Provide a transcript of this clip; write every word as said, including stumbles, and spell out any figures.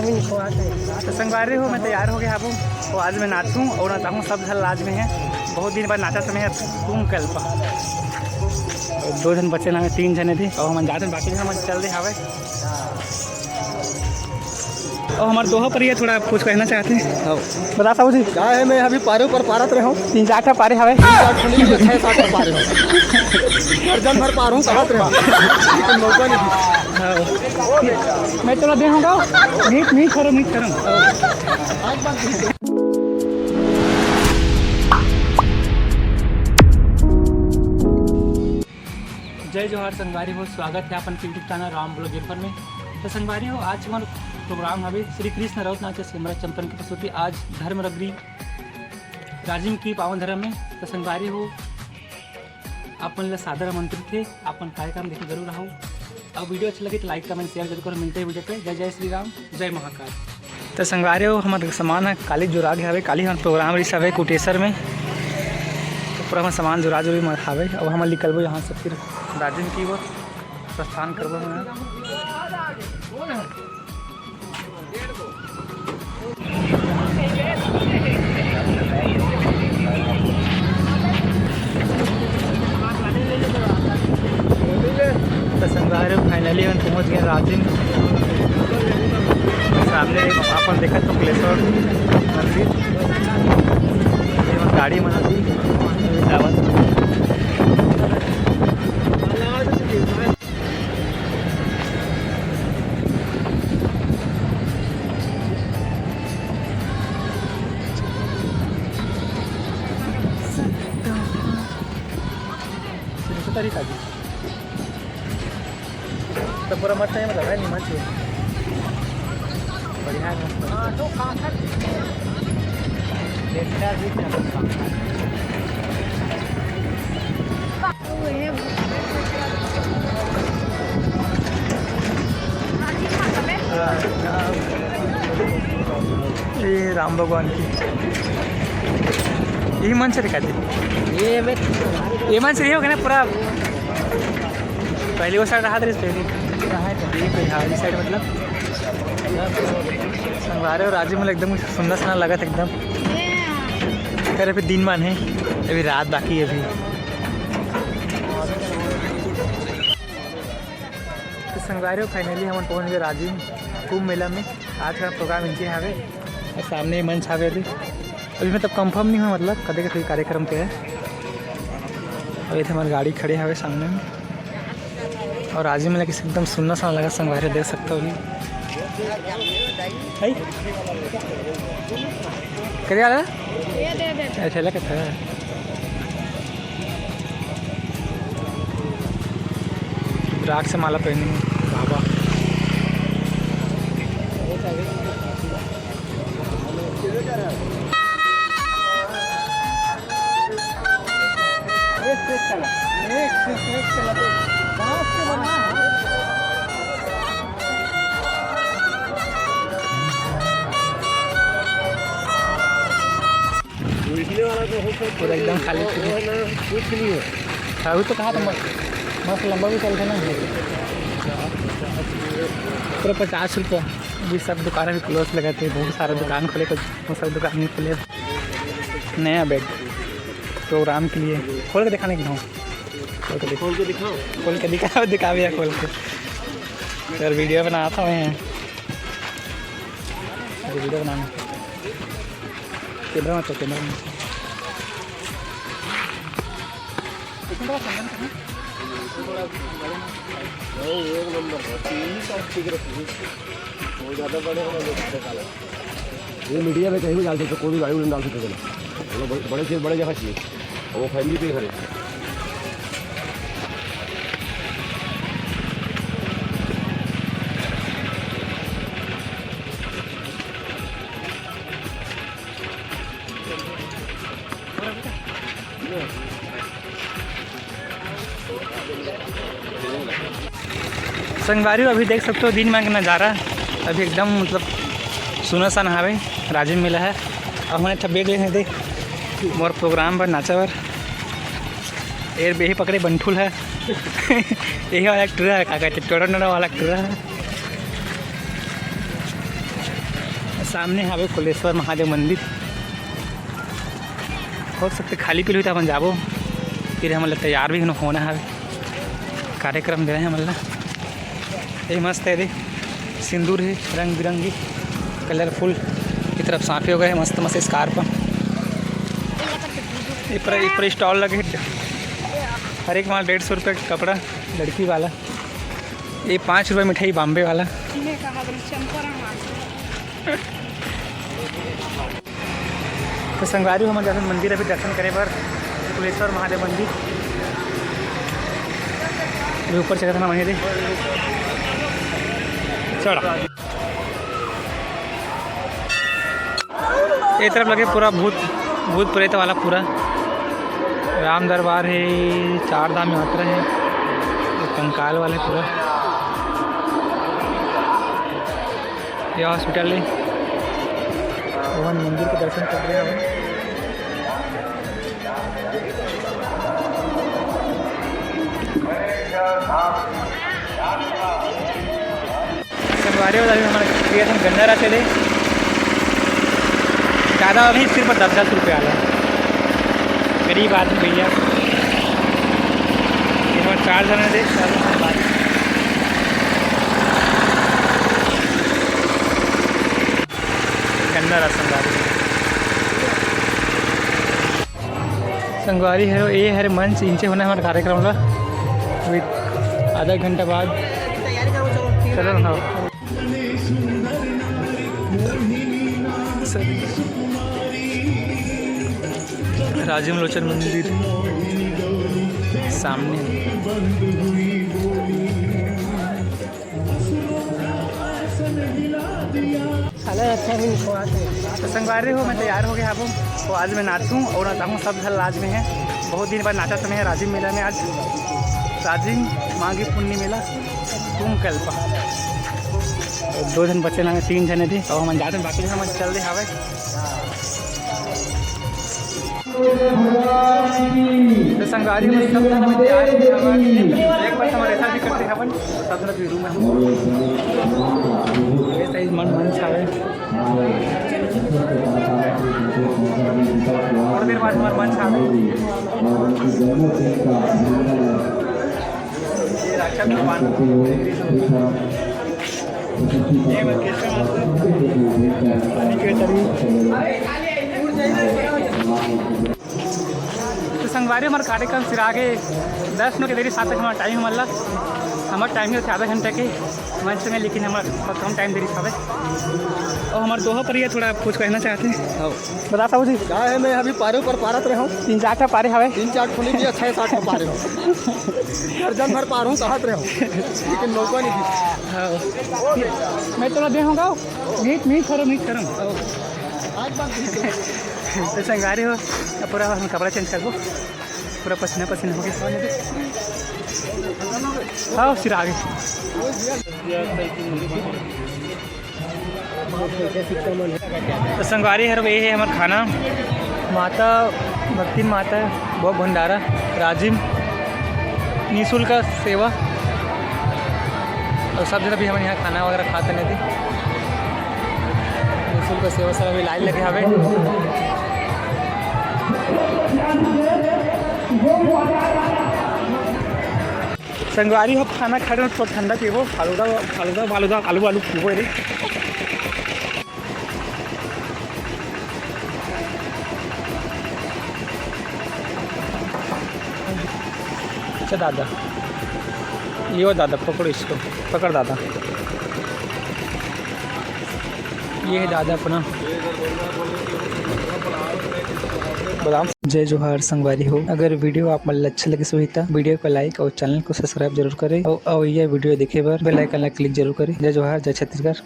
तो संगवारी हो, मैं तैयार हो गया हूँ। तो आज मैं नाचूँ और नचाऊँ, सब झन लाज में है। बहुत दिन बाद नाचा समय है, तुम कल पा। दो झन बचे ना, तीन झने थे और हम जाते हैं, बाकी झन मन चल दे हवे। और हमारे दोहा पर ये थोड़ा कुछ कहना चाहते हैं। हाँ। बता साहू जी। का है, मैं अभी पारू पर पारत रहे हूँ। तीन चार ठा पारे हवे। तीन चार ठा नहीं, छह सात ठा पारे हूँ। दर्जन भर पार हूँ, कहत रहे हूँ। लेकिन मौका नहीं दिया। हाँ। मैं तोला दे हूँ गाओ। मीठ, मीठ करो, मीठ करो। जय जोहार संगवारी हो, स्वागत है अपन YouTube चैनल राम ब्लॉग एफर में। तो संगवारी हो, आज हमारा प्रोग्राम हवे श्री कृष्ण रउत नाच सिमरा चंपन के प्रस्तुति। आज धर्म नगरी राजिम की पावन धर्म में। तो संगवारी हो, आप मन ला सादर आमंत्रित है, अपन कार्यक्रम देखे जरूर आओ। अब वीडियो अच्छा लगे तो like, comment, share जरूर करो। मिलते हैं वीडियो पे। जय जय श्री राम, जय महाकाल। तो संगवारी हो, हमारे सामान है काली जुरा गए हवे। काली हमारे प्रोग्राम रही हवे कुटेश्वर में, तो पूरा हमारा सामान जुरा जुरी मत हवे। अब हम निकलबो यहाँ से फिर राजिम की ओर प्रस्थान करबो हम। तो संगवारी हो, finally हम पहुँच गए राजिम। सामने अपन देखत तो कुलेश्वर मंदिर, ये गाड़ी मन अभी जावत। तो पूरा मस्त है, मतलब है नहीं मस्त है। बढ़िया है, मस्त है। ये राम भगवान की यही मंच दिखाते। ये मैं ये मंच रही होगा ना पूरा। पहले वो साइड रहा था, इस पहले ये कोई हाँ, इस साइड मतलब। संगवारी हो, राजिम में एकदम सुंदर सा लगा था एकदम। अरे फिर दिन मान है, अभी रात बाकी है अभी। तो संगवारी हो, finally हमन पहुंच गए राजिम कुंभ मेला में। आज का प्रोग्राम इनके हवे और सामने मंच हवे अभी। अभी मतलब confirm नहीं हुआ, मतलब कदे का कोई कार्यक्रम के है। अभी तो हमारी गाड़ी खड़े हवे सामने में। और राजिम मेला एकदम सुन्ना सा लगा संगवारी, देख सकते हो अभी। है? करिया वाला? ये दे दे। अच्छा, लगा था। रुद्राक्ष माला पहनी है बाबा। पूरा एकदम खाली वो, वो है ना, कुछ नहीं है। हाँ, वो तो कहा था मस्त, मस्त लंबा भी चलते ना। पूरा पचास रुपये। अभी सब दुकान अभी close लगा थे, बहुत सारा दुकान खुले, कुछ बहुत सारा दुकान नहीं खुले। नया बैग प्रोग्राम के लिए खोल के दिखाने की हूँ। खोल के दिखा, खोल के दिखाओ। खोल के दिखाओ, दिखा भैया खोल के। यार वीडियो बनाता हूँ मैं। अरे वीडियो बनाना। कैमरा मत, कैमरा मत। नहीं, एक नंबर है। टीवी का ठीक रखिए। वो ज़्यादा बड़े होना नहीं, छोटे वाला। ये मीडिया में कहीं भी डाल सकते, कोई भी गाड़ी उड़ी में डाल सकते हैं। मतलब बड़े, बड़े चीज़ बड़े जगह चाहिए। और वो फैमिली पे खड़े। संगवारी हो, अभी देख सकते हो दिन में के नज़ारा, अभी एकदम मतलब सुना सन हावे, राजिम मेला है। अब हमने एक ठा बैग लेने दे मोर प्रोग्राम पर नाचा बर। एर बेही पकड़े बंठुल है। यही वाला एक टुरा है, का कहते, टोड़ा नोड़ा वाला टुरा है। सामने हावे कुलेश्वर महादेव मंदिर। हो सकथे खाली पीली होही त हमन जाबो। फिर हमन ला तैयार भी होना हावे, कार्यक्रम देना हे हमन ला। ये मस्त हे दे, सिंदूर हे रंग बिरंगी, कलरफुल। ये तरफ सांफे हो गए, मस्त मस्त स्कार्फ। ये पर, ये पर स्टॉल लगे हे, हर एक माल डेढ़ सौ रुपये का कपड़ा, लड़की वाला। ये पाँच रुपये मिठाई बॉम्बे वाला। तो संगवारी हो, हमन जाथन मंदिर अभी दर्शन करे बर, कुलेश्वर महादेव मंदिर। अभी ऊपर चलत हन, वहीं दे चढ़ा। ए तरफ लगे पूरा भूत, भूत प्रेत वाला पूरा राम दरबार हे, चार धाम यात्रा हे, ये कंकाल वाला हे पूरा। ये हॉस्पिटल हे, ओमन मंदिर के दर्शन कर रहे हवे। संगवारी हो, अभी हमर भैया संग गन्ना रचे दे, ज़्यादा नहीं, सिर्फ दस दस रुपये वाला। गरीब आदमी भैया, ये हमर चार जने दे, चार जने बात। गन्ना रस संगवारी। संगवारी हरे, ये हरे मंच, इंचे होना हमारे कार्यक्रम ला। अभी आधा घंटा बाद चलो ना। राजीव लोचन मंदिर सामने। साला अच्छा भी नहीं खोआ थे। तो संगवारी हो, मैं तैयार हो गया हूँ। तो आज मैं नाचूँ और नचाऊँ, सब झन लाज में है। बहुत दिन बाद नाचा समय है राजिम मेला में। आज राजिम माघी पुन्नी मेला कुंभ कल्पा। दो झन बचे ना, तीन झने थे और हम जाते हैं, बाकी हम चल दे हवे। तो संगवारी हो, सब झन अभी तैयार हे, एक बार हमारे ऐसा भी करते हवन, सब झन अभी रूम में हम। ये सही मन, मन छावे। थोड़ी देर बाद हमारे मन छावे। ये राजा भगवान। तो संगवारी, हमार कार्यक्रम सिरा गे दस मिनट के देरी, सात तक हमारा टाइम हमला, हमार टाइम ही होथे आधा घंटा के मंच में, लेकिन हमार बहुत कम टाइम देरी हवे। और हमार दोहा पर ये थोड़ा कुछ कहना चाहते हैं। हाँ। बता साहू जी। का है, मैं अभी पारे ऊपर पारत रहे हूँ। तीन चार ठा पारे हवे। तीन चार ठो नहीं, अच्छा है, सात ठो पारे हूँ। दर्जन भर पार हूँ, कहत रहे हूँ, लेकिन मौका नहीं दी। हाँ। मैं थोड़ा दे हूँ गाओ। मीट, मीट करो, मीट करो। तो संगवारी हो, अब पूरा हम कपड़ा चेंज करबो, पूरा पसीना पसीना हो गया। हाँ, सिरा गे। तो संगवारी हर, ये है हमार खाना, माता भक्तिन माता, भोग भंडारा, राजिम, निःशुल्क सेवा। और सब जगह भी हमन यहाँ खाना वगैरह खाते नहीं थे। निःशुल्क सेवा, सब अभी लाइन लगे हवे। संगवारी हो, खाना खा रहे हो तो ठंडा पीबो, फालूदा, फालूदा, फालूदा, आलू, आलू पीबो रे। अच्छा दादा, ये वो दादा, पकड़ो इसको, पकड़ दादा। ये है दादा अपना बादाम। जय जोहार संगवारी हो, अगर वीडियो आप मन ल अच्छा लगिस होही त वीडियो को लाइक और चैनल को सब्सक्राइब जरूर करें और, और यह वीडियो देखे बर बेल आइकन ला क्लिक जरूर करें। जय जोहार, जय छत्तीसगढ़।